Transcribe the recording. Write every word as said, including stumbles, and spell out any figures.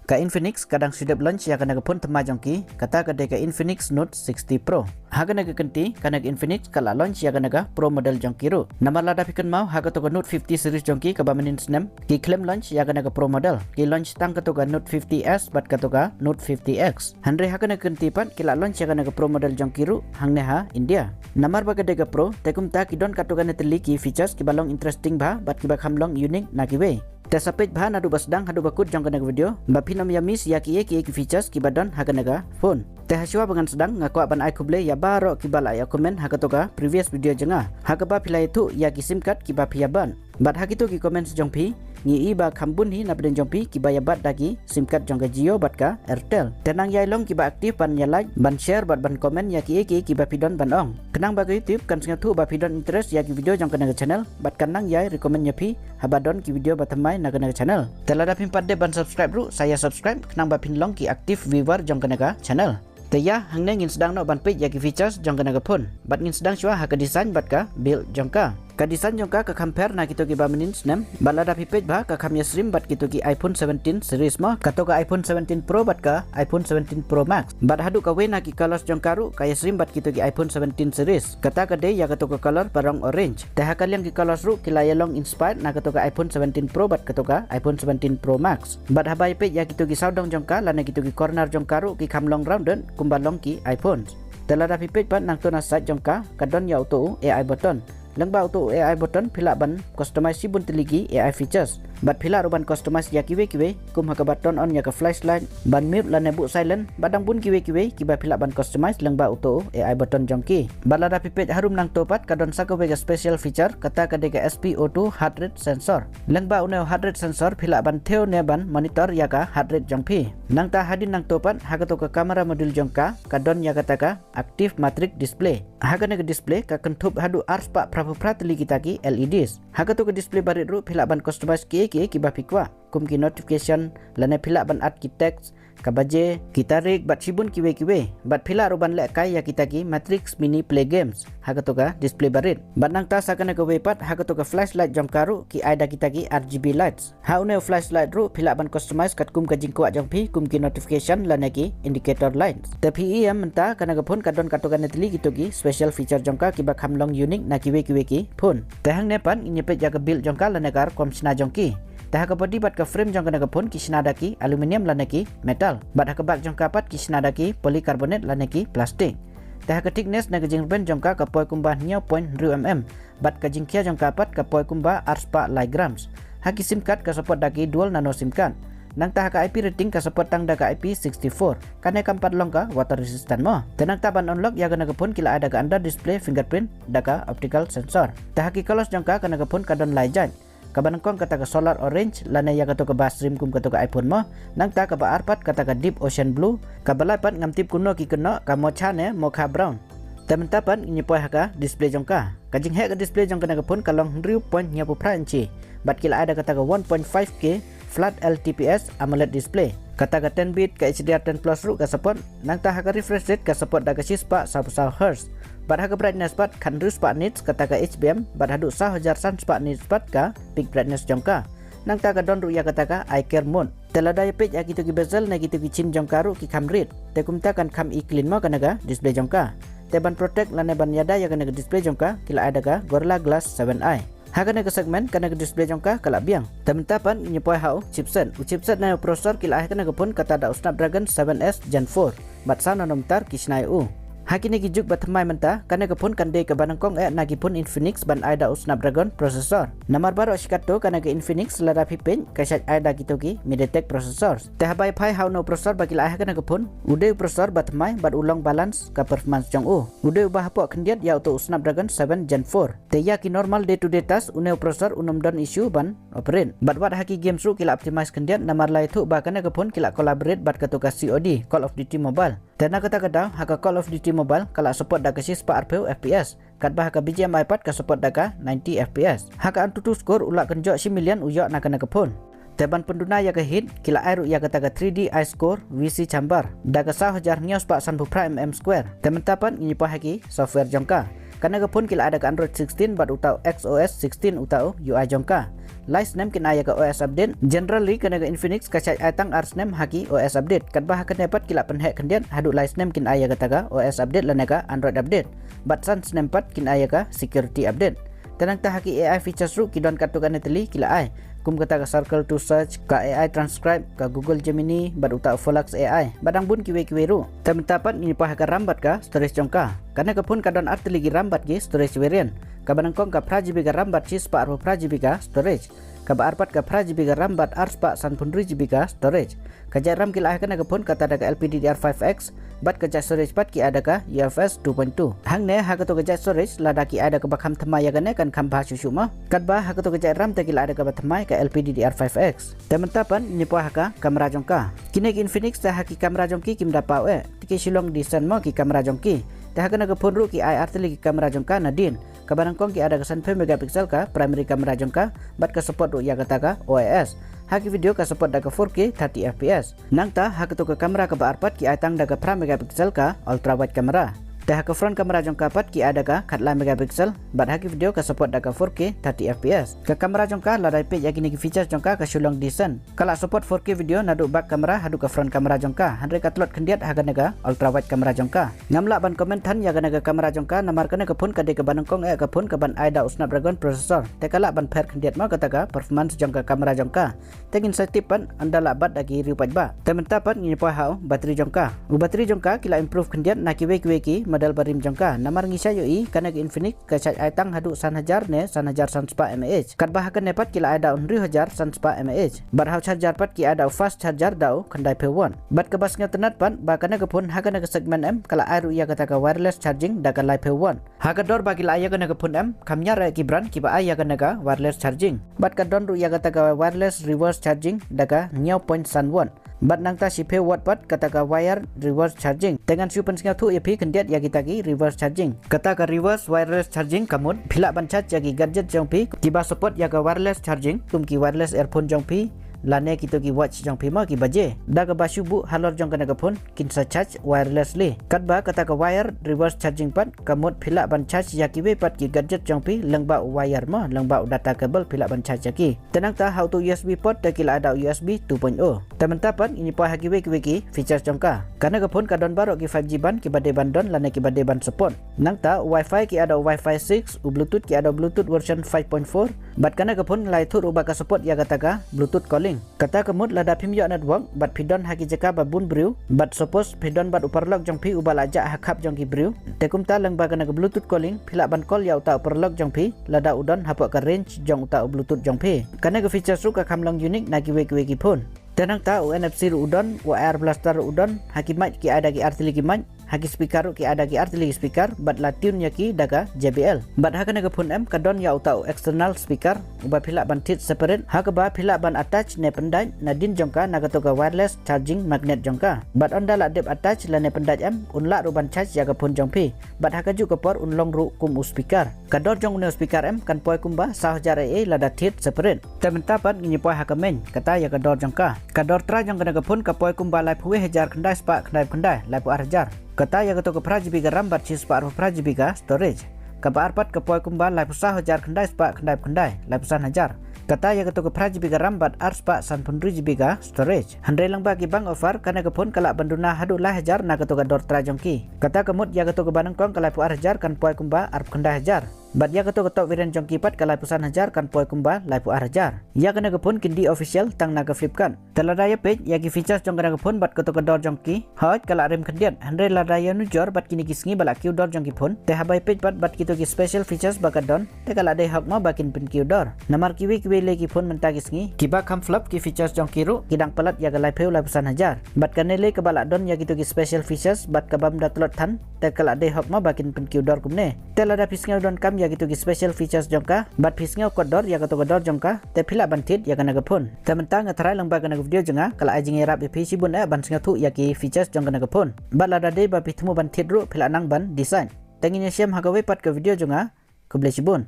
Ka Infinix ka dang shu dep launch ïa kane ka phone thymmai jong ki, kata ka dei ka Infinix Note sixty Pro. Ha kane ka kynti, kane ka Infinix ka la launch ïa kane ka Pro model jong ki ruh. Namar lada phi kynmaw, ha kato ka Note fifty series jong ki kaba mynnin snem, ki khlem launch ïa kane ka Pro model. Ki launch tang kato ka Note fifty S bad kato ka Note fifty X. Hynrei ha kane ka kynti pat, ki la launch ïa kane ka Pro model jong ki ruh, hangne ha India. Namar ba ka dei ka Pro, te kumta ki don katto katne tylli ki features kiba long interesting bha, bad kiba kham long unique na kiwei. Te sa peit bha naduh ba sdang haduh ba kut jong kane ka video, ba phin ym ïa miss ïa kiei kiei ki features kiba don ha kane ka phone. Te hashwa ba ngan sdang, nga kwah ban ai khublei ïa baroh kiba la ïa comment ha kato ka previous video jong nga, ha kaba phi la ïathuh ïa ki sim card kiba phi ïa ban. Bad ha kito ki comments jong phi, ngi i ba kham bun hi na pdeng jong phi kiba ïa bat da ki sim card jong ka Jio bad ka Airtel. Te nang ïai long kiba active ban ïa like, ban share bad ban comment ïa kiei kiei kiba phi don ban ong, khnang ba ka YouTube kan sngewthuh ba phi don interest ïa ki video jong kane ka channel, bad kan nang ïai recommend ïa phi haba don ki video ba thymmai na kane ka channel. Te lada phim pat dep ban subscribe ruh, sa ïa subscribe, khnang ba phin long ki active viewer jong kane ka channel. Te ïa, hangne ngin sdang noh ban peit ïa ki features jong kane ka phone. Bad ngin sdang shuwa ha ka design bad ka build jong ka. Ka design jong ka ka kham pher na kito kiba mynnin snem. Bad lada phi peit bha, ka kham ïasyriem bad kito ki iPhone seventeen series mo. Kato ka iPhone seventeen Pro bad ka iPhone seventeen Pro Max. Bad haduh kawei na ki colors jong ka ruh ka ïasyriem bad kito ki iPhone seventeen series. Kata ka dei ïa kato ka color ba rong orange. Te ha ka liang ki colors ruh ki la ïa long inspired na kato ka iPhone seventeen Pro bad kato ka iPhone seventeen Pro Max. Bad haba ïa peit ïa kito ki sawdong jong ka lane kito ki corner jong ka ruh ki kham long rounded kumba long ki iPhones. Te lada phi peit pat nangto na side jong ka, ka don ïa uto u A I button. Lyngba uto u A I button phi lah ban customize shibun tylli ki A I features. Bad phi lah ruh ban customize ïa kiwei kiwei, kum ha kaba turn on ïa ka flashlight, ban mute lane buh silent, bad dang bun kiwei kiwei kiba phi lah ban customize lyngba uto u A I button jong ki. Bad lada phi peit harum nangto pat ka don sa kawei ka special feature, kata ka dei ka S P O two heart rate sensor. Lyngba une u heart rate sensor phi lah ban thew ne ban monitor ïa ka heart rate jong phi. Nangta hadien nangto pat ha kato ka camera module jong ka, ka don ïa kata ka active matrix display. Ha kane ka display ka kynthup haduh arspah phraphew phra tylli kita ki L E Ds. Ha kato ka display barit ruh phi lah ban customize kiei kiei kiba phi kwah, kum ki notification, lane phi lah ban add ki text, ka baje, ki tarik, bad shibun kiwei kiwei. Bad phi lah ruh ban lehkai ïa kita ki Matrix Mini Play Games ha kato ka display barit. Bad nangta sa kane kawei pat, ha kato ka flashlight jong ka ruh ki ai da kita ki R G B lights. Ha une u flashlight ruh phi lah ban customize katkum ka jingkwah jong phi, kum ki notification lane ki indicator lights. Te phi ïohi mynta kane ka phone ka don katto katne tylli kito ki special feature jong ka kiba kham long unique na kiwei kiwei ki phone. Te hangne pat ngin ïa peit ïa ka build jong ka lane ka rukom shna jong ki. Te ha ka body bad ka frame jong kane ka phone ki shna da ki aluminium lane ki metal. Bad ha ka back jong ka pat ki shna da ki polycarbonate lane ki plastic. Te ha ka thickness ne ka jingrben jong ka ka poi kumba hynñiew point hynriew mm. Bad ka jingkhia jong ka pat ka poi kumba arspah lai grams. Ha ki sim card ka support da ki dual nano sim card. Nangta ha ka I P rating ka support tang da ka I P sixty-four. Kane kam pat long ka water resistant mo. Te nangta ban unlock ïa kane ka phone ki la ai da ka under display fingerprint da ka optical sensor. Te ha ki colors jong ka kane ka phone ka don lai jait. Kaba nyngkong kata ka solar orange, lane ïa kato kaba syriem kum kato ka iPhone mo. Nangta kaba ar pat kata ka deep ocean blue, kaba lai pat ngam tip kumno ki kynnoh, ka mocha ne mocha brown. Te mynta pat ngin ïa poi ha ka display jong ka. Ka jingheh ka display jong kane ka phone ka long hynriew point hynñiewphew phra inchi. Bad ki la ai da kata ka one point five K flat L T P S AMOLED display. Kata ka ten bit ka H D R ten plus ruh ka support. Nangta ha ka refresh rate ka support da ka shispah sawphew saw hertz. Bad ha ka brightness pat khathynriew spah nits kata ka H B M, bad haduh saw hajar san spah nits pat ka peak brightness jong ka. Nangta ka don ruh ïa kata ka eye care mode. Te lada ïa peit ïa kito ki bezel ne kito ki chin jong ka ruh ki kham rit. Te kumta kan kham i clean mo kane ka display jong ka. Te ban protect lane ban ïada ïa kane ka display jong ka ki la ai da ka Gorilla Glass seven i. Ha kane ka segment kane ka display jong ka ka la biang. Te mynta pat ngin ïa poi ha u chipset. U chipset ne u processor ki la ai ha kane ka phone kata da u Snapdragon seven S Gen four. Bad saw nanomèter ki shna ïa u. Ha kine ki juk ba thymmai mynta, kane ka phone kan dei kaba nyngkong eh na ki phone Infinix ban ai da u Snapdragon processor. Namar baroh shi katto kane ka Infinix lada phi peit ka shait ai da kito ki MediaTek processors. Te haba ïa phai ha une u processor ba ki la ai ha kane ka phone, u dei u processor ba thymmai bad u long balance ka performance jong u. U dei uba hapoh khyndiat ïa uto u Snapdragon seven Gen four. Te ïa ki normal day to day task une u processor un ym don issue ban operate. Bad wat ha ki games ruh ki la optimize khyndiat namar la ïathuh ba kane ka phone ki la collaborate bad kato ka C O D, Call of Duty Mobile. Te na kata ka daw, ha ka Call of Duty Mobile ka la support da ka shispah arphew F P S. Katba ha ka B G M I pat ka support da ka ninety F P S. Ha ka AnTuTu score u la kynjoh shi million u ïoh na kane ka phone. Te ban pynduna ïa ka heat, ki la ai ruh ïa kata ka three D iScore V C chamber da ka saw hajar hynñiewspah sanphew phra mm square. Te mynta pat ngin ïa poi ha ki software jong ka. Kane ka phone ki la ai da ka Android sixteen bad uta u X O S sixteen uta u U I jong ka. Lai snem kin ai ïa ka O S update. Generally kane ka Infinix ka shait ai tang ar snem ha ki O S update. Katba ha kane pat ki la pynheh khyndiat, haduh lai snem kin ai ïa kata ka O S update lane ka Android update. Bad san snem pat kin ai ïa ka security update. Te nangta ha ki A I features ruh ki don katto katne tylli ki la ai, kum kata ka Circle to Search, ka A I Transcribe, ka Google Gemini, bad uta u Phoenix A I, bad dang bun kiwei kiwei ruh. Te mynta pat ngin ïa poi ha ka RAM bad ka storage jong ka. Kane ka phone ka don ar tylli ki RAM bad ki storage variant. Kaba nyngkong ka phra GB ka RAM bad shispah arphew phra GB ka storage. Kaba ar pat ka phra GB ka RAM bad arspah sanphew hynriew GB ka storage. Ka jait RAM ki la ai ha kane ka phone kata da ka L P D D R five X, bad ka jait storage pat ki ai da ka U F S two point two. Hangne ha kato ka jait storage lada ki ai da kaba kham thymmai ïa kane kan kham bha shuh shuh ma. Katba ha kato ka jait RAM te ki la ai da kaba thymmai ka L P D D R five X. Te mynta pat ngin ïa poi ha ka camera jong ka. Kine ki Infinix te ha ki camera jong ki kim da paw eh. Te ki shu long decent mo ki camera jong ki. Te ha kane ka phone ruh ki ai ar tylli ki camera jong ka nadien. Kaba nyngkong ki ai da ka sanphew megapixel ka primary camera jong ka, bad ka support ruh ïa kata ka O I S. Ha ki video ka support da ka four K thirty F P S. Nangta ha kato ka camera kaba ar pat ki ai tang da ka phra megapixel ka ultra wide camera. Te ha ka front camera jong ka pat ki ai da ka khatlai megapixel, bad ha ki video ka support da ka four K thirty F P S. Ka camera jong ka lada peit ïa kine ki features jong ka ka shu long decent. Ka la support four K video naduh back camera haduh ka front camera jong ka. Hynrei ka tlot khyndiat ha kane ka ultra wide camera jong ka. Ngam lah ban comment than ïa kane ka camera jong ka namar kane ka phone ka dei kaba nyngkong eh ka phone kaban ai da u Snapdragon processor. Te ka lah ban pher khyndiat ma kata ka performance jong ka camera jong ka. Te ngin sa tip pat ynda lah bat da ki riew paidbah. Te mynta pat ngin ïa poi ha u battery jong ka. U battery jong ka ki la improve khyndiat na kiwei kiwei ki model barim jong ka. Namar ngi sa ïohi kane ka Infinix ka shait ai tang haduh san hajar ne san hajar san spah mAh. Katba ha kane pat ki la ai da u hynriew hajar san spah mAh. Bad ha u charger pat ki ai da u fast charger da u khyndai phew watt. Bad kaba sngewtynnat pat ba kane ka phone ha kane ka segment em ka la ai ruh ïa kata ka wireless charging da ka lai phew watt. Ha ka dor ba ki la ai ïa kane ka phone em kham ñiar eh ki brand kiba ai ïa kane ka wireless charging. Bad ka don ruh ïa kata ka wireless reverse charging da ka hynñiew point san watt. Bad nangta shiphew watt pat kata ka wire reverse charging. Te ngan shu pynsngewthuh ïa phi khyndiat ïa kita ki reverse charging. Kata ka reverse wireless charging ka mut phi lah ban charge ïa ki gadget jong phi kiba support ïa ka wireless charging, kum ki wireless earphone jong phi, lane kito ki watch jong phi mo ki baje. Da kaba shu buh halor jong kane ka phone kin sa charge wirelessly. Katba kata ka wire reverse charging pat ka mut phi lah ban charge ïa kiwei pat ki gadget jong phi lyngba u wire mo, lyngba u data cable phi lah ban charge ïa ki. Te nangta ha uto U S B port te ki la ai da U S B two point oh. Te mynta pat ngin ïa poi ha kiwei kiwei ki features jong ka. Kane ka phone ka don baroh ki five G band kiba dei ban don lane kiba dei ban support. Nangta u Wi-Fi ki ai da u Wi-Fi six, u Bluetooth ki ai da u Bluetooth version five point four. Bad kane ka phone la ïathuh ruh ba ka support ïa kata ka Bluetooth calling. Kata ka mut lada phim ïoh network bad phi don ha ki jaka ba bun briew, bad suppose phi don bad u paralok jong phi uba la jah ha khap jong ki briew. Te kumta lyngba kane ka Bluetooth calling phi lah ban call ïa uta u paralok jong phi lada u don hapoh ka range jong uta u Bluetooth jong phi. Kane ka features ruh ka kham long unique na kiwei kiwei ki phone. Te nangta u N F C ruh u don, u Air Blaster ruh u don, ha ki mic ki ai da ki ar tylli ki mic, ha ki speaker ruh ki ai da ki ar tylli ki speaker, bad la tune ïa ki da ka J B L. Bad ha kane ka phone em ka don ïa uta u external speaker uba phi lah ban thied separate, ha kaba phi lah ban attach ne pyndait nadien jong ka na kato ka wireless charging magnet jong ka. Bad ynda la dep attach lane pyndait em un lah ruh ban charge ïa ka phone jong phi. Bad ha kajuh ka por un long ruh kum u speaker. Ka dor jong une u speaker em kan poi kumba saw hajar A A lada thied separate. Te mynta pat ngin ïa poi ha ka main, kata ïa ka dor jong ka. Ka dor trai jong kane ka phone ka poi kumba laiphew wei hajar khyndai spah khyndai phew khyndai, laiphew ar hajar. Kata ïa kato ka phra GB ka RAM bad shispah arphew phra GB ka storage. Kaba ar pat ka poi kumba laiphew saw hajar khyndai spah khyndai phew khyndai, laiphew san hajar. Kata ïa kato ka phra GB ka RAM bad arspah sanphew hynriew GB ka storage. Hynrei lyngba ki bank offer kane ka phone ka lah ban duna haduh lai hajar na kato ka dor trai jong ki. Kata ka mut ïa kato kaba nyngkong ka laiphew ar hajar kan poi kumba arphew khyndai hajar. Bad ïa kato ka top variant jong ki pat ka laiphew san hajar kan poi kumba laiphew ar hajar. Ïa kane ka phone kin die official tang na ka Flipkart. Te lada ïa peit ïa ki features jong kane ka phone bad kato ka dor jong ki, hooid ka la rim khyndiat, hynrei lada ïa nujor bad kine ki sngi ba la kiew dor jong ki phone, te haba ïa peit pat bad kito ki special features ba ka don, te ka la dei hok mo ba kin pynkiew dor. Namar kiwei kiwei lei ki phone mynta ki sngi kiba kham flop ki features jong ki ruh ki dang palat ïa ka laiphew laiphew san hajar. Bad kane lei kaba la don ïa kito ki special features bad ka bym da tlot than, te ka la dei hok mo ba kin pynkiew dor kumne. Te lada phi sngew donkam ïa kito ki special features jong ka bad phi sngew kot dor ïa kato ka dor jong ka, te phi lah ban thied ïa kane ka phone. Te mynta nga tharai lyngba kane ka video jong nga ka la ai jingïarap ïa phi shibun eh ban sngewthuh ïa ki features jong kane ka phone. Bad lada dei ba phi thmu ban thied ruh phi lah nang ban decide. Te ngin ïashem ha kawei pat ka video jong nga. Khublei shibun.